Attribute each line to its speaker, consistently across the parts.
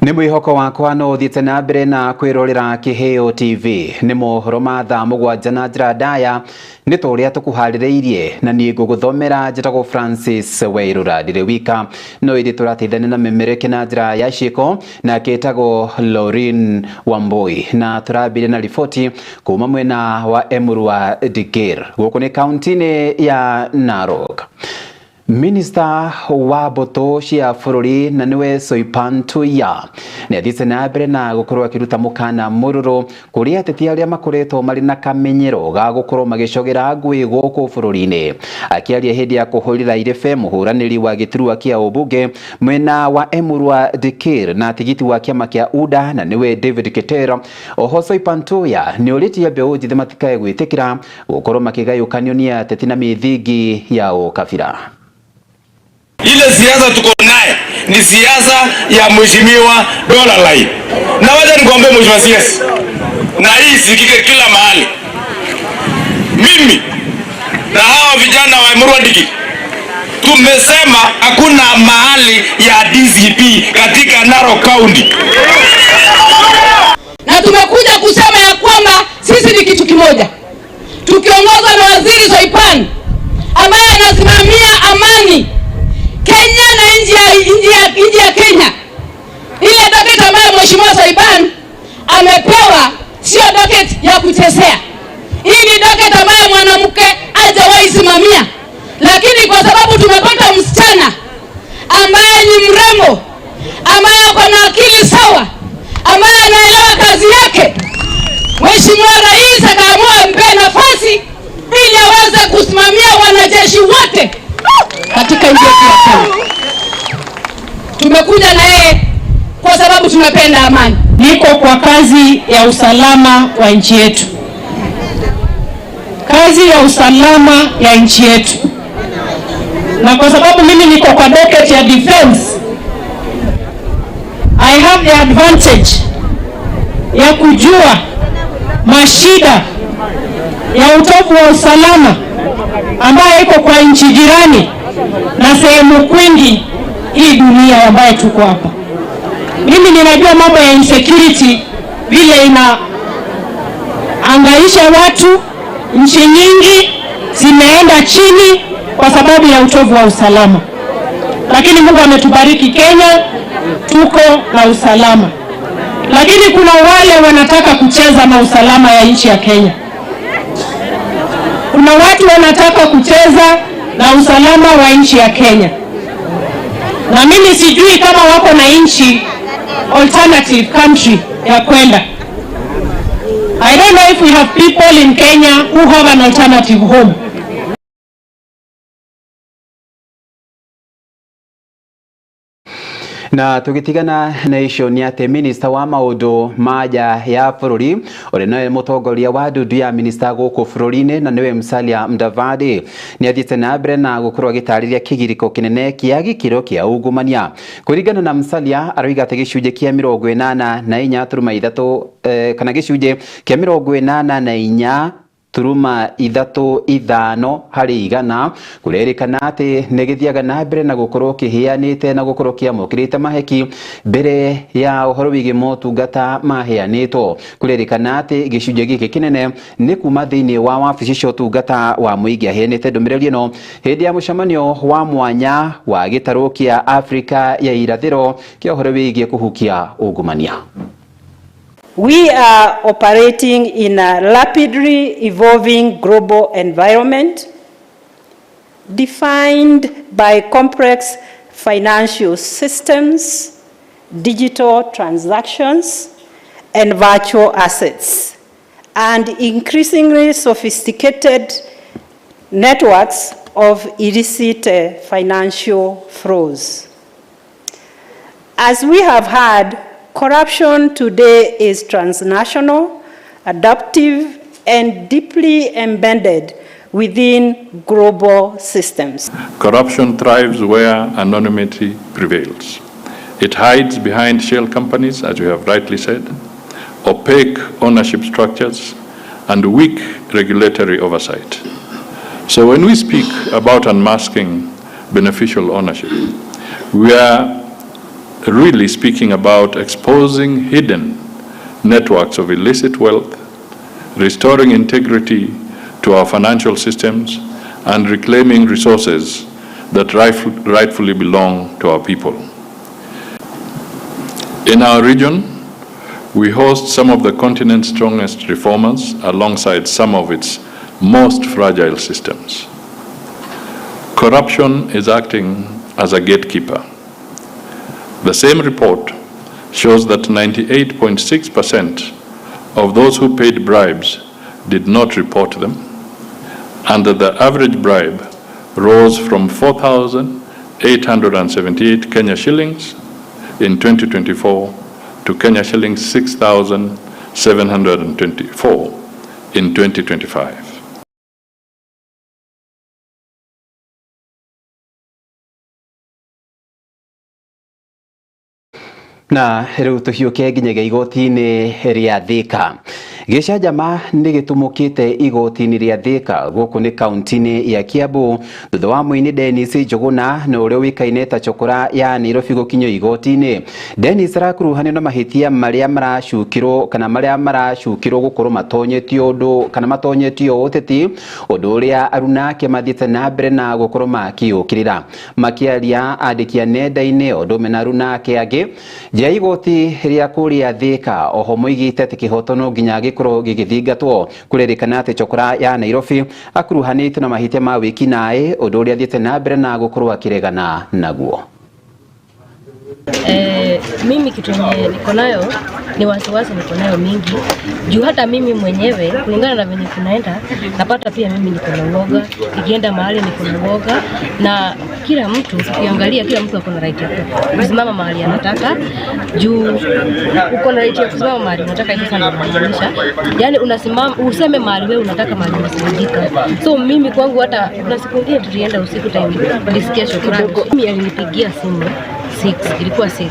Speaker 1: Nĩ mwĩhoko wakwa no ũthiĩte na mbere na kwĩrorera Kĩheo TV. Nĩ mohoro ma thaa 7 na njĩra ndaya nĩ ta ũrĩa tũkũharĩrĩirie, na niĩ ngũgũthomera njĩtagwo Francis Wairũra. Ndirĩ wika, no ĩndĩ tũrateithania na memereke na njĩra ya ciĩko, nake etagwo Lauren Wambui, na tũrambĩrĩria na riboti kuma mwena wa Emurua Dikirr gũkũ nĩ kaunti-inĩ ya Narok. Minista wa mbũtũ cia bũrũri na nĩwe Soipan Tuya nĩ athiĩte na mbere na gũkorwo akĩruta mũkana mũrũrũ kũrĩ ateti arĩa makoretwo marĩ na kamenyero ga gũkorwo magĩcogera ngũĩ gũkũ bũrũri-inĩ. Akĩaria hĩndĩ ya kũhũrĩra irebe mũhũranĩri wa gĩturwa kĩa ũmbunge mwena wa Emurua Dikirr na tigiti wa kĩama kĩa UDA na nĩwe David Keter, oho Soipan Tuya nĩ ũrĩtie mbeũ njĩthĩ matikae gwĩtĩkĩra gũkorwo makĩgayũkanio nĩ ateti na mĩthingi ya ũkabira.
Speaker 2: Ile siasa tuko naye ni siasa ya Mheshimiwa Dollar. Na wacha nikwambie Mheshimiwa CS, na hii isikike kila mahali. Mimi na hawa vijana wa Emurua Dikirr tumesema hakuna mahali ya DCP katika Narok County.
Speaker 3: Na tumekuja kusema ya kwamba sisi ni kitu kimoja, tukiongozwa na Waziri Soipan ambaye anasimamia amani Kenya na nchi ya Kenya. Ile docket ambayo Mheshimiwa Soipan amepewa sio docket ya kuchezea. Hii ni docket ambayo mwanamke hajawahi simamia. Lakini kwa sababu tumepata msichana ambaye ni mrembo, ambaye ako na akili sawa, ambaye anaelewa kazi yake, Mheshimiwa Rais akaamua ampe nafasi ili aweze kusimamia wanajeshi wote katika nchi yetu ya Kenya. Tumekuja na yeye kwa sababu tunapenda amani.
Speaker 4: Niko kwa kazi ya usalama wa nchi yetu. Kazi ya usalama ya nchi yetu. Na kwa sababu mimi niko kwa docket ya defense, I have the advantage ya kujua mashida ya utovu wa usalama ambayo iko kwa nchi jirani na sehemu kwingi hii dunia ambayo tuko hapa. Mimi ninajua mambo ya insecurity vile inaangaisha watu. Nchi nyingi zimeenda chini kwa sababu ya utovu wa usalama. Lakini Mungu ametubariki Kenya, tuko na usalama. Lakini kuna wale wanataka kucheza na usalama ya nchi ya Kenya. Kuna watu wanataka kucheza na usalama wa nchi ya Kenya. Na mimi sijui kama wako na nchi alternative country ya kwenda. I don't know if we have people in Kenya who have an alternative home.
Speaker 1: Na tugitigana na icio ni ati minista wa maundu ma nja ya bururi uria niwe mutongoria wa ndundu ya minista guku bururi-ini na niwe Musalia Mudavadi ni athiite na mbere na gukorwo agitariria kigiriko kinene kia gikiro kia ungumania. Kuringana na Musalia, aroiga ati gicunjĩ kia 84.3 kana gicunjĩ kia 84.35 harĩ igana kurerikana atĩ nĩ gĩthiaga na mbere na gũkorwo kĩheanĩte na gũkorwo kĩamũkĩrĩte maheki mbere ya ũhoro wĩgiĩ motungata maheanĩtwo. Kurerikana atĩ gĩcunjĩ gĩkĩ kĩnene nĩ kuma thĩinĩ wa wabici cia ũtungata wa mũingĩ. Aheanĩte ndũmĩrĩri ĩno hĩndĩ ya mũcemanio wa mwanya wa gĩtarũ kĩa Afrika ya irathĩro kĩa ũhoro wĩgiĩ kũhukia ungumania.
Speaker 5: We are operating in a rapidly evolving global environment defined by complex financial systems, digital transactions, and virtual assets, and increasingly sophisticated networks of illicit financial flows. As we have heard, corruption today is transnational, adaptive, and deeply embedded within global systems.
Speaker 6: Corruption thrives where anonymity prevails. It hides behind shell companies, as you have rightly said, opaque ownership structures, and weak regulatory oversight. So when we speak about unmasking beneficial ownership, we are really speaking about exposing hidden networks of illicit wealth, restoring integrity to our financial systems, and reclaiming resources that rightfully belong to our people. In our region, we host some of the continent's strongest reformers alongside some of its most fragile systems. Corruption is acting as a gatekeeper. The same report shows that 98.6% of those who paid bribes did not report them, and that the average bribe rose from 4,878 Kenya shillings in 2024 to Kenya shillings 6,724 in 2025.
Speaker 1: Na riu tuhiuke nginyagia igoti-inĩ rĩa Thika. Gĩcanjama nĩ gĩtumũkĩte igoti-inĩ rĩa Thika gũkũ nĩ kaunti-inĩ ya Kiambu thutha wa mũini Dennis Njuguna na ũrĩa ũĩkaine ta Chokora ya Nairobi gũkinyio igoti-inĩ. Dennis arakuruhanio na mahĩtia marĩa maracukirwo kana marĩa maracukirwo gũkorwo matonyetio ũndũ kana matonyetio ũteti, ũndũ ũrĩa aruna ake mathiĩte na mbere na gũkorwo makĩũkĩrĩra. Makĩaria andĩki a nenda-inĩ ũndũ ũmwe na aruna ake angĩ nja ya igoti rĩa kũrĩa Thika oho moigĩte atĩ kĩhoto no nginya gĩkorwo gĩgĩthingatwo. Kũrerĩkana atĩ Chokora ya Nairobi akuruhanĩtio na mahĩtia ma wĩkinaĩ, ũndũ ũrĩa athiĩte na mbere na gũkorwo akĩregana naguo.
Speaker 7: Mimi kitu yenye niko nayo ni wasiwasi, niko nayo mingi juu hata mimi mwenyewe kulingana na venye kunaenda napata pia mimi niko na uoga, nikienda mahali niko na uoga, na kila mtu ukiangalia, kila mtu ako na right ya kusimama mahali anataka, juu uko na right ya kusimama mahali unataka. Hivyo sana inamaanisha yani unasimama useme mahali wewe unataka, mahali unasaidika. So mimi kwangu, hata kuna siku nyingine tulienda usiku time nilisikia shukrani, mimi alinipigia simu 6, ilikuwa 6,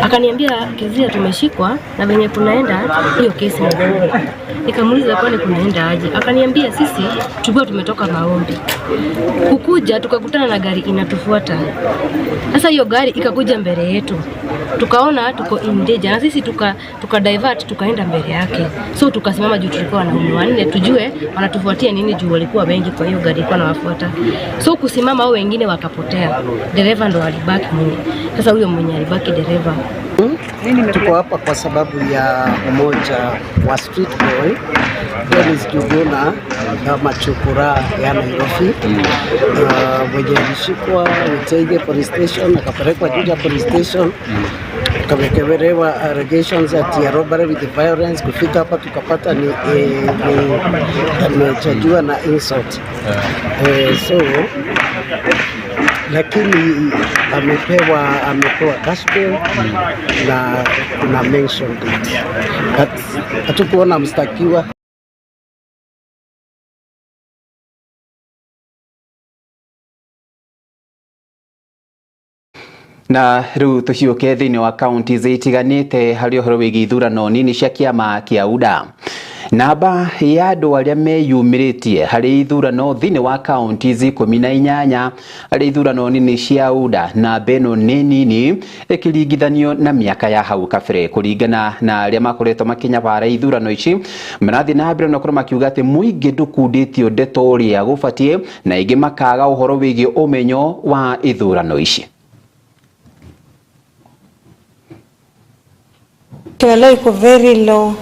Speaker 7: akaniambia Kezia, tumeshikwa na venye kunaenda hiyo kesi ni kubwa. Nikamuuliza kwani kunaenda aje? Akaniambia sisi tulikuwa tumetoka maombi, kukuja tukakutana na gari inatufuata. Sasa hiyo gari ikakuja mbele yetu, tukaona tuko in danger, na sisi tuka divert tukaenda mbele yake. So tukasimama juu tulikuwa wanaume wanne, tujue wanatufuatia nini juu walikuwa wengi, kwa hiyo gari ilikuwa inawafuata. So kusimama, hao wengine wakapotea, dereva ndo alibaki mwenye. Sasa huyo mwenye alibaki dereva.
Speaker 8: Tuko hapa kwa sababu ya umoja wa street boy Dennis Njuguna kama Chokora ya Nairobi, mwenye alishikwa Witeithie Police Station akapelekwa Juja Police Station, akawekelewa allegations ati ya robbery with violence. Kufika hapa tukapata ni amechajiwa na insult, so lakini amepewa cash bail na kuna mention date, but hatukuona mshtakiwa.
Speaker 1: Na rĩu tũhiũke thĩinĩ wa kaunti itiganĩte harĩ ũhoro wĩgiĩ ithurano nini cia kĩama kĩa UDA. Namba ya andũ arĩa meyumĩrĩtie harĩ ithurano thĩinĩ wa kaunti 18 harĩ ithurano nini cia UDA, namba ĩno nĩ nini ĩkĩringithanio na mĩaka ya hau kabere. Kũringana na arĩa makoretwo makĩnyabara ithurano ici, marathiĩ na mbere na gũkorwo makiuga atĩ mũingĩ ndũkundĩtio ndeto ũrĩa gũbatiĩ, na aingĩ makaga ũhoro wĩgiĩ ũmenyo wa ithurano ici.
Speaker 9: Leo iko very low.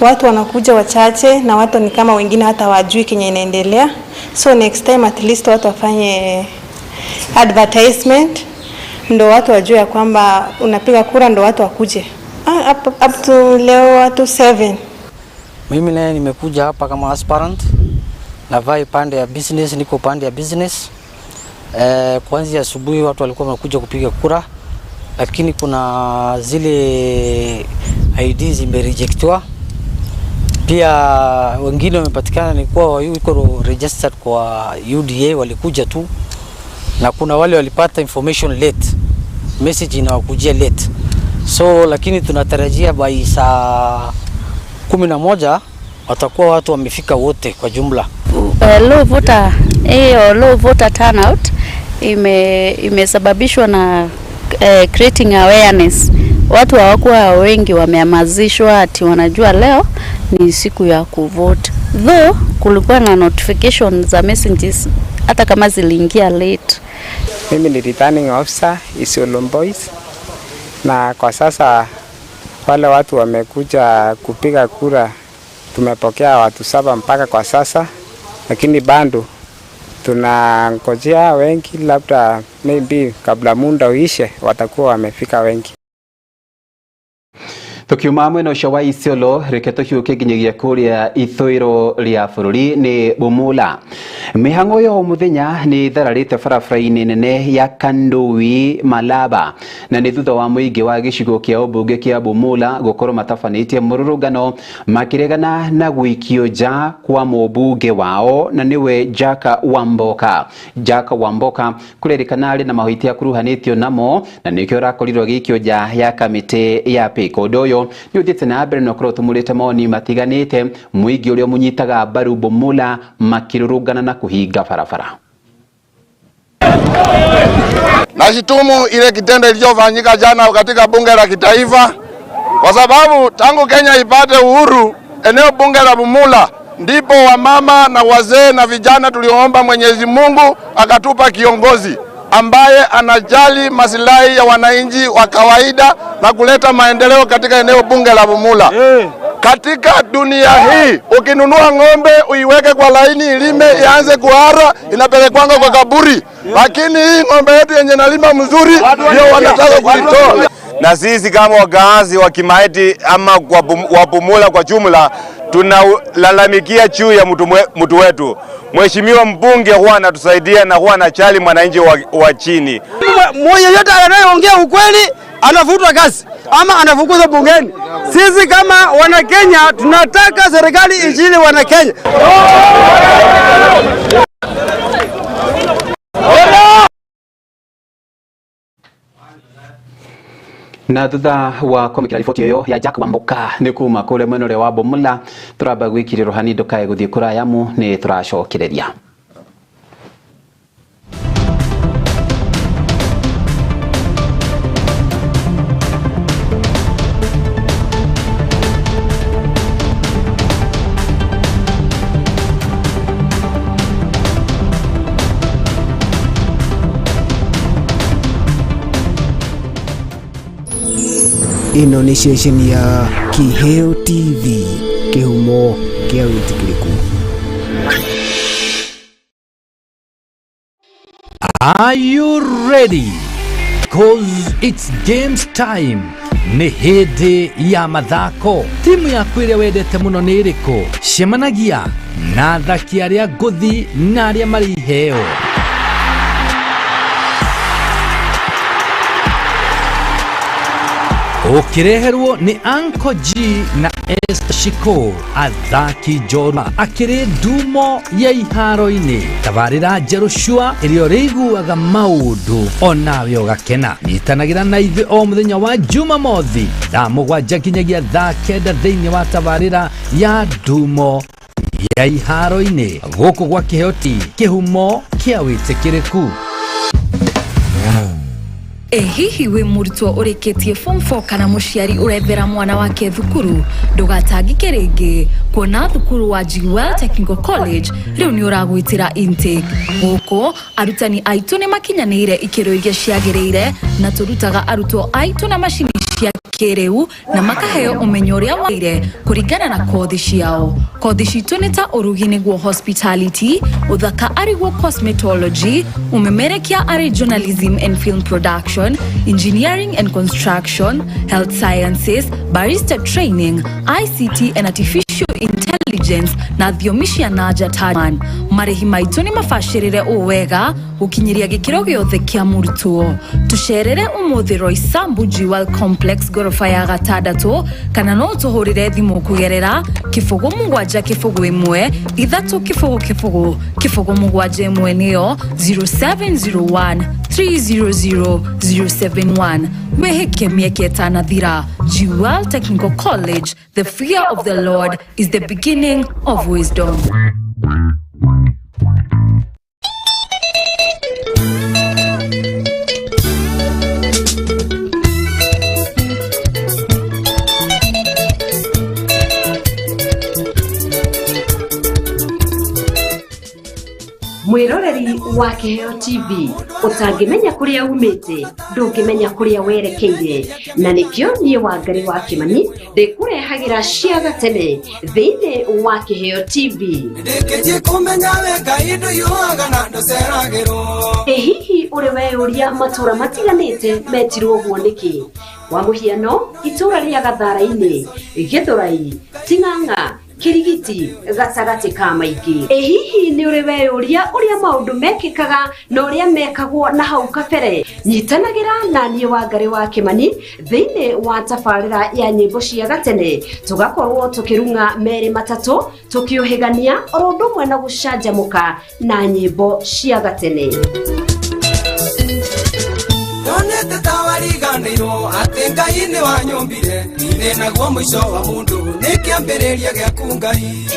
Speaker 9: Watu wanakuja wachache na watu ni kama wengine hata wajui kenye inaendelea. So next time at least watu wafanye advertisement ndo watu wajue ya kwamba unapiga kura, ndo watu wakuje. Up to leo watu 7.
Speaker 10: Mimi naye nimekuja hapa kama aspirant, navai pande ya business, niko pande ya business. Kuanzia asubuhi watu walikuwa wamekuja kupiga kura, lakini kuna zile ID zimerejectiwa. Pia wengine wamepatikana ni kuwa yuko registered kwa UDA, walikuja tu, na kuna wale walipata information late, message inawakujia late. So lakini tunatarajia by saa 11 watakuwa watu wamefika wote kwa jumla.
Speaker 11: Low voter, hiyo low voter turnout imesababishwa na Creating awareness. Watu hawakuwa wengi wamehamasishwa ati wanajua leo ni siku ya kuvote. Though kulikuwa na notification za messages hata kama ziliingia late.
Speaker 12: Mimi ni returning officer Isiolo Boys, na kwa sasa wale watu wamekuja kupiga kura, tumepokea watu 7 mpaka kwa sasa, lakini bado tunangojea wengi, labda maybe kabla muda uishe watakuwa wamefika wengi.
Speaker 1: Tukiuma mwena ũcio wa Isiolo reke tũhiũke nginyagia kũrĩa ithũĩro rĩa bũrũri nĩ Bumula. Mĩhang'o ya o mũthenya nĩ ĩthararĩte barabara-inĩ nene ya Kandui Malaba, na nĩ thutha wa mũingĩ wa gĩcigo kĩa ũmbunge kĩa Bumula gũkorwo matabanĩtie mũrũrũngano makĩregana na gũikio nja kwa mũmbunge wao na nĩwe Jack Wamboka. Jack Wamboka kũrerĩkana arĩ na mahĩtia akuruhanĩtio namo na nĩkĩo arakorirwo agĩikio nja ya kamĩtĩ ya PEC. Ũndũ ũyũ nĩ ũthiĩte na mbere na ũkorwo ũtumũrĩte mawoni matiganĩte, mũingĩ ũrĩa ũmũnyitaga mbaru Bumula makĩrũrũngana na kũhinga barabara.
Speaker 13: Nashitumu ile kitendo kilichofanyika jana katika bunge la kitaifa, kwa sababu tangu Kenya ipate uhuru, eneo bunge la Bumula ndipo wamama na wazee na vijana tuliomba Mwenyezi Mungu akatupa kiongozi ambaye anajali masilahi ya wananchi wa kawaida na kuleta maendeleo katika eneo bunge la Bumula. Katika dunia hii ukinunua ng'ombe uiweke kwa laini ilime ianze kuhara, inapelekwanga kwa kaburi. Lakini hii ng'ombe yetu yenye nalima mzuri ndio wanataka kuitoa.
Speaker 14: Na sisi kama wakaazi wa Kimaeti ama wa Bumula kwa jumla tunalalamikia juu ya mtu wetu. Mheshimiwa mbunge huwa anatusaidia na huwa anachali mwananchi wa chini.
Speaker 15: Mmoja yote anayeongea ukweli anafutwa kazi ama anafukuzwa bungeni. Sisi kama wana Kenya tunataka serikali ijili wana Kenya.
Speaker 1: Na thutha wa kwamũkĩra riboti ĩyo ya Jack Wamboka nĩ kuma kũrĩa mwena ũrĩa wa Bumula, tũramba gwĩkĩrĩrwo hanini ndũkae gũthiĩ kũraya mu nĩ tũracokereria.
Speaker 16: Ĩno nĩ ceceni ya Kiheo TV, kĩhumo kĩa wĩtĩkĩrĩku.
Speaker 17: Are you ready? 'Cause it's games time. Nĩ hĩndĩ ya mathako. Timu yaku ĩrĩa wendete mũno nĩ ĩrĩkũ? Cemanagia na athaki arĩa ngũthi na arĩa marĩ iheo. Ũkĩreherwo nĩ Uncle G na Esther Shiko, athaki njorua akĩrĩ ndumo ya iharo-inĩ. Tabarĩra njerũ cua ĩrĩa ũrĩiguaga maũndũ onawe ũgakena. Nyitanagĩra na ithuĩ o mũthenya wa Jumamothi thaa 7 nginyagia thaa 9 thĩinĩ wa tabarĩra ya ndumo ya iharo-inĩ gũkũ gwa Kĩheo TV, kĩhumo kĩa wĩtĩkĩrĩku.
Speaker 18: Hihi wĩ mũrutwo ũrĩkĩtie form 4 kana mũciari ũrethera mwana wake thukuru, ndũgatangĩke rĩngĩ kuona thukuru wa Jewel Technical College rĩu nĩ ũragwĩtĩra intake. Gũkũ arutani aitũ nĩ makinyanĩire ikĩro iria ciagĩrĩire na tũrutaga arutwo aitũ na macini cia kĩrĩu na makaheo ũmenyo ũrĩa wagĩrĩire kũringana na kothi ciao. Kothi citũ nĩ ta ũrugi nĩguo hospitality, ũthaka arĩguo cosmetology, ũmemerekia arĩ journalism and film production, engineering and construction, health sciences, barista training, ICT and artificial intelligence na thiomi cia nanja ta marĩhi maitũ nĩ mabacĩrĩre ũũ wega gũkinyĩria gĩkĩro gĩothe kĩa mũrutwo. Tũcerere ũmũthĩ Roysambu Jewel Complex goroba ya 6 kana no ũtũhũrĩre thimũ kũgerera 0 7 0 1 3 0 0 0 7 1 nĩyo 0701 300 071. Wĩhĩke mĩeke ĩtanathira. Jewel Technical College, the fear of the Lord is the beginning of wisdom.
Speaker 19: Mwiroreri wa Kiheo TV utangimenya kuria umite ndungimenya kuria werekeire, na nikio nie Wangari wa Kimani ndikurehagira cia gatene thiini wa Kiheo TV. Ĩ hihi ũrĩ weyũria matũra matiganĩte metirwo ũguo nĩkĩ? Kwa mũhiano itũra rĩa Gathara-inĩ, Gĩthũrai, Ting'ang'a, Kirigiti gatagatĩ ka maingĩ. Ĩ hihi nĩ ũrĩ weyũria ũrĩa maũndũ mekĩkaga na ũrĩa mekagwo na hau kabere? Nyitanagĩra na niĩ Wangari wa Kimani thĩinĩ wa tabarĩra ya nyĩmbo cia gatene, tũgakorwo tũkĩrung'a merĩ matatũ tũkĩũhĩgania oro ũndũ ũmwe na gũcanjamũka na nyĩmbo cia gatene.
Speaker 20: Atĩ Ngai nĩ wanyũmbire nĩ naguo mũico wa mũndũ nĩ kĩambĩrĩria gĩaku Ngai.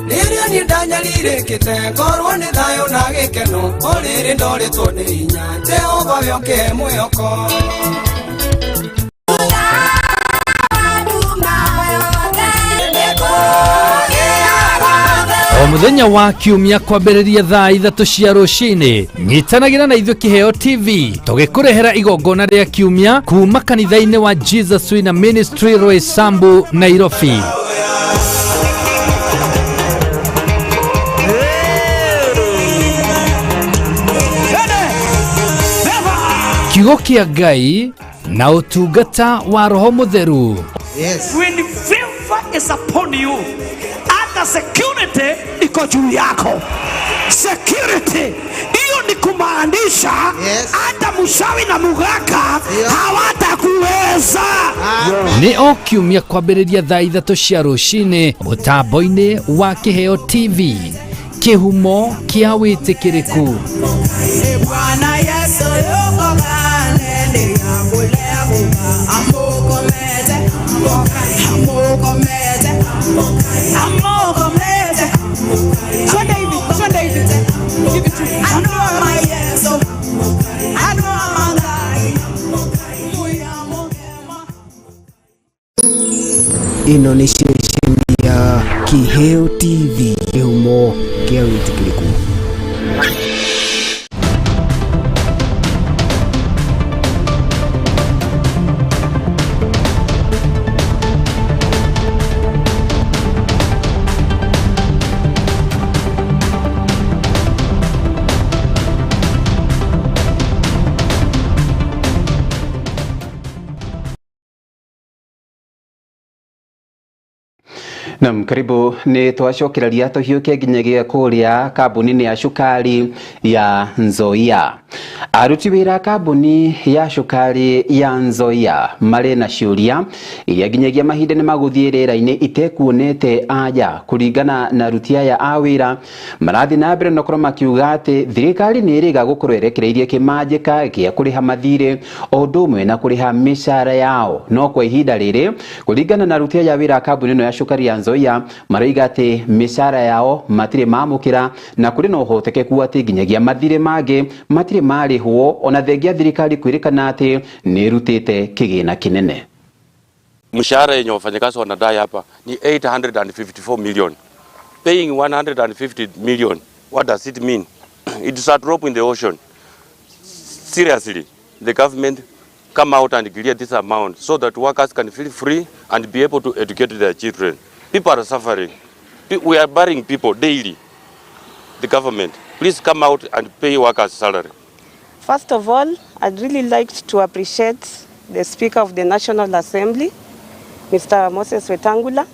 Speaker 20: Rĩrĩa niĩ ndanyarirĩkĩte ngorwo nĩ thayũ na gĩkeno, o rĩrĩ ndorĩtwo nĩ hinya Jehova we ũkĩhe mwĩhoko.
Speaker 17: O muthenya wa kiumia kwambĩrĩria thaa 3 cia rũcinĩ, nyitanagĩra na ithuĩ Kiheo TV tũgĩkũrehera igongona rĩa kiumia kuma kanitha-inĩ wa Jesus Winner Ministry Roysambu, Nairobi. Kiugo kĩa Ngai na ũtungata wa Roho Mũtheru.
Speaker 21: When favor is upon you, security iko juu yako. Security hiyo ni kumaanisha hata mshawi na mugaka hawatakuweza.
Speaker 17: Nĩ o kiumia kwambĩrĩria thaa 3 cia rũcinĩ mũtambo-inĩ wa Kiheo TV, kĩhumo kĩa wĩtĩkĩrĩku.
Speaker 20: Bwana Yesu yuko kale
Speaker 16: Ĩno nĩ ceceni ya Kiheo TV, kĩhumo kĩa wĩtĩkĩrĩku.
Speaker 1: Naam, karibu ni twacokereria tuhiũke nginyagia kũrĩa kambuni-inĩ ya cukari ya Nzoia. Aruti wĩra kambuni ya cukari ya Nzoia marĩ na ciũria iria nginyagia mahinda nĩ magũthiĩ rĩera-inĩ itekuonete anja. Kũringana na aruti aya a wĩra, marathiĩ na mbere na gũkorwo makiuga atĩ thirikari nĩ ĩrĩga gũkorwo ĩrekereirie kĩmanjĩka gĩa kũrĩha mathirĩ o ũndũ ũmwe na kũrĩha mĩcara yao. No kwa ihinda rĩrĩ, kũringana na aruti aya a wĩra kambuni ĩno ya cukari ya Nzoia, maroiga atĩ mĩcara yao matirĩ mamũkĩra na kũrĩ na ũhotekeku atĩ nginyagia mathirĩ mangĩ matirĩ marĩhwo, ona thengia thirikari kwĩrĩkana atĩ nĩ ĩrutĩte kĩgĩna kĩnene.
Speaker 2: Mshahara yenye wafanyakazi wanadai hapa ni 854 million. Paying 150 million, what does it mean? It's a drop in the ocean. Seriously, the government come out and clear this amount so that workers can feel free and be able to educate their children. People are suffering. We are burying people daily. The government, please come out and pay workers' salary.
Speaker 5: First of all, I'd really like to appreciate the Speaker of the National Assembly, Mr. Moses Wetangula.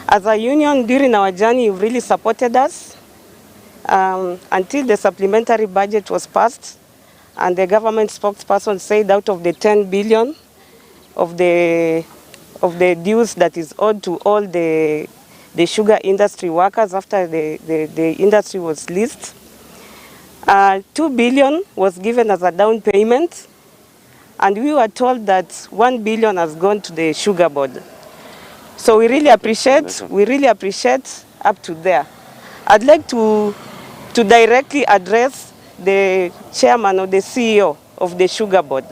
Speaker 5: As a union, during our journey, you've really supported us until the supplementary budget was passed, and the government spokesperson said out of the 10 billion of the dues that is owed to all the sugar industry workers after the industry was leased, 2 billion was given as a down payment, and we were told that 1 billion has gone to the sugar board. So we really appreciate up to there. I'd like to directly address the chairman or the CEO of the sugar board.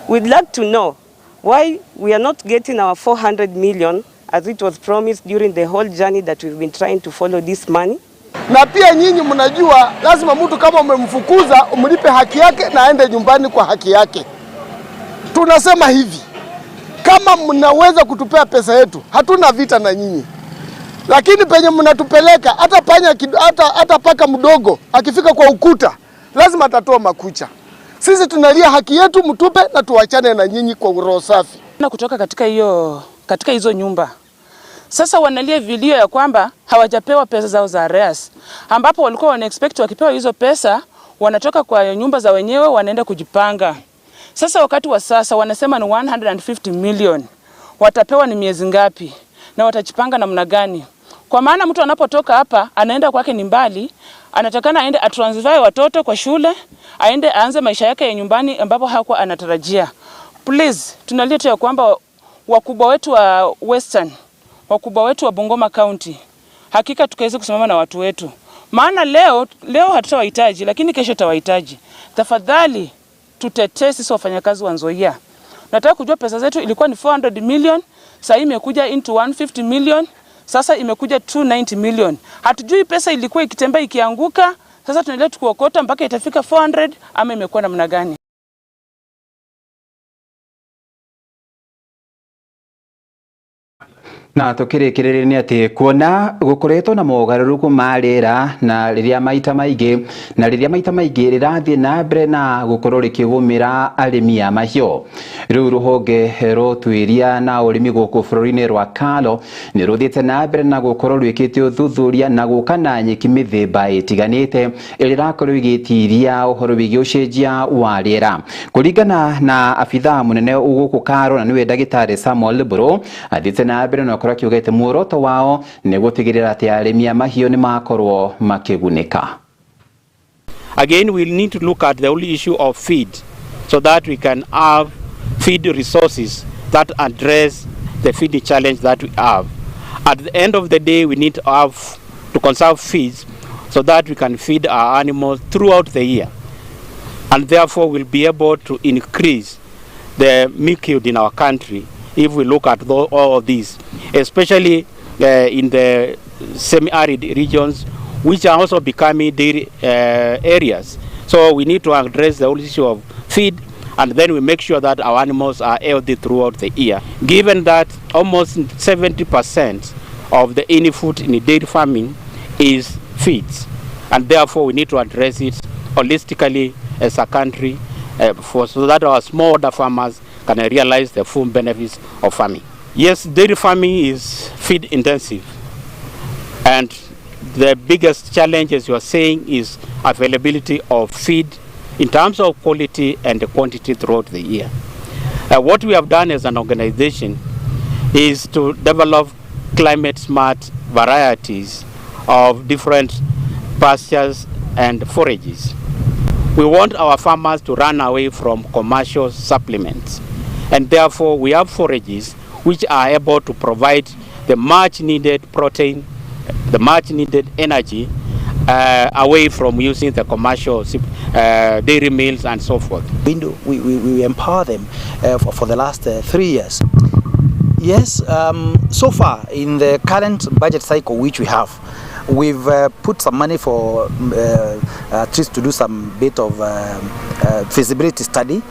Speaker 5: We'd like to know why we are not getting our 400 million as it was promised during the whole journey that we've been trying to follow this money.
Speaker 3: Na pia nyinyi mnajua lazima mtu kama umemfukuza umlipe haki yake na aende nyumbani kwa haki yake. Tunasema hivi, kama mnaweza kutupea pesa yetu, hatuna vita na nyinyi. Lakini penye mnatupeleka, hata panya hata paka mdogo akifika kwa ukuta lazima atatoa makucha. Sisi tunalia haki yetu, mtupe na tuachane na nyinyi kwa roho safi.
Speaker 22: Na kutoka katika hizo nyumba. Sasa wanalia vilio ya kwamba hawajapewa pesa zao za arrears, ambapo walikuwa wana expect wakipewa hizo pesa wanatoka kwa nyumba za wenyewe wanaenda kujipanga. Sasa wakati wa sasa wanasema ni 150 million. Watapewa ni miezi ngapi na watajipanga namna gani? Kwa maana mtu anapotoka hapa anaenda kwake ni mbali, anatakana aende atransfer watoto kwa shule, aende aanze maisha yake ya nyumbani ambapo hakuwa anatarajia. Please, tunalia tu ya kwamba wakubwa wetu wa Western, wakubwa wetu wa Bungoma County, hakika tukaweze kusimama na watu wetu. Maana leo hatutawahitaji, lakini kesho tutawahitaji. Tafadhali tutetee sisi wafanyakazi wa Nzoia. Nataka kujua pesa zetu ilikuwa ni 400 million, sasa imekuja into 150 million, sasa imekuja 290 million. Hatujui pesa ilikuwa ikitembea ikianguka, sasa tunaendelea tukuokota mpaka itafika 400 ama imekuwa namna gani?
Speaker 1: Na tukirikiriria ni ati kuona gukoretwo na mogaruruku ma rĩera na rĩrĩa maita maingĩ rĩrathiĩ na mbere na gukorwo rĩkĩgũmĩra arĩmi a mahiũ. Rĩu rũhonge rũtuĩria na ũrĩmi gũkũ bũrũri-inĩ rwa Kalo nĩ rũthiĩte na mbere na gũkorwo rwĩkĩte ũthuthuria na gũka na nyeki mĩthemba ĩtiganĩte ĩrĩa ĩrakorwo ĩgĩtiria ũhoro wĩgiĩ ũcenjia wa rĩera. Kũringana na abithaa mũnene gũkũ Karo na nĩwe ndagĩtarĩ Samuel Mburu, athiĩte na mbere na kiugete muoroto wao ni gutigirira ati arĩmi a mahiũ nĩ makorwo makĩgunĩka.
Speaker 23: Again, we'll need to look at the whole issue of feed so that we can have feed resources that address the feed challenge that we have. At the end of the day, we need to have to conserve feeds so that we can feed our animals throughout the year, and therefore we'll be able to increase the milk yield in our country if we look at all of these, especially in the semi-arid regions, which are also becoming dairy areas. So we need to address the whole issue of feed, and then we make sure that our animals are healthy throughout the year. Given that almost 70% of the input in dairy farming is feeds, and therefore we need to address it holistically as a country so that our smallholder farmers can realize the full benefits of farming. Yes, dairy farming is feed intensive, and the biggest challenge, as you are saying, is availability of feed in terms of quality and the quantity throughout the year. What we have done as an organization is to develop climate smart varieties of different pastures and forages. We want our farmers to run away from commercial supplements, and therefore we have forages which are able to provide the much needed protein, the much needed energy, away from using the commercial dairy meals and so forth.
Speaker 24: We empower them for the last 3 years. Yes, so far in the current budget cycle which we have, we've put some money for at least to do some bit of feasibility study,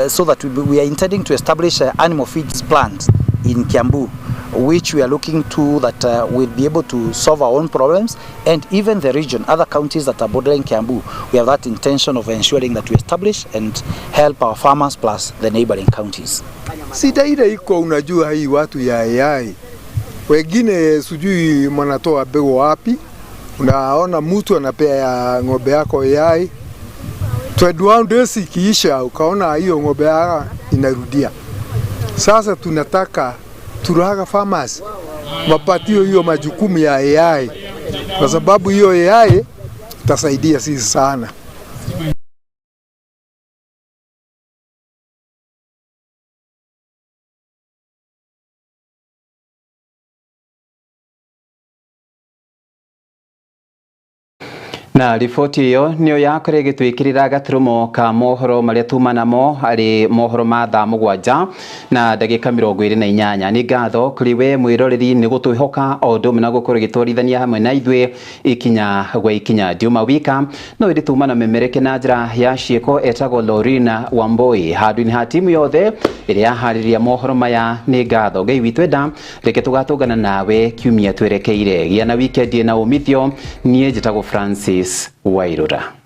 Speaker 24: so that we are intending to establish an animal feeds plant in Kiambu, which we are looking to that we'll be able to solve our own problems, and even the region, other counties that are bordering Kiambu, we have that intention of ensuring that we establish and help our farmers plus the neighboring counties.
Speaker 25: Sida ile iko, unajua hii watu ya AI wengine sijui mwanatoa mbegu wapi. Unaona mtu anapea ng'ombe yako AI 21 days ikiisha ukaona hiyo ng'ombe yako inarudia. Sasa tunataka Turaga farmers wapatiwe hiyo majukumu ya AI, kwa sababu hiyo AI itasaidia sisi sana.
Speaker 1: Na riboti ĩyo nĩyo yakorwo ĩgĩtwĩkĩrĩra gaturumo ka mohoro marĩa tuma namo arĩ mohoro ma thaa 7 na ndagĩka 28. Nĩ ngatho kũrĩ we mwĩroreri nĩ gũtwĩhoka o ũndũ ũmwe na gũkorwo ĩgĩtwarithania hamwe na ithuĩ ikinya gwa ikinya. Ndiuma wika no ĩndĩ tuma na memereke na njĩra ya ciĩko etagwo Lorina Wambui handũ-inĩ ha timu yothe ĩrĩa yaharĩria mohoro maya. Nĩ ngatho. Ngai witũ enda reke tũgatũngana nawe kiumia twerekeire. Gĩa na wikendi na umithio. Niĩ njĩtagwo Francis Wairura.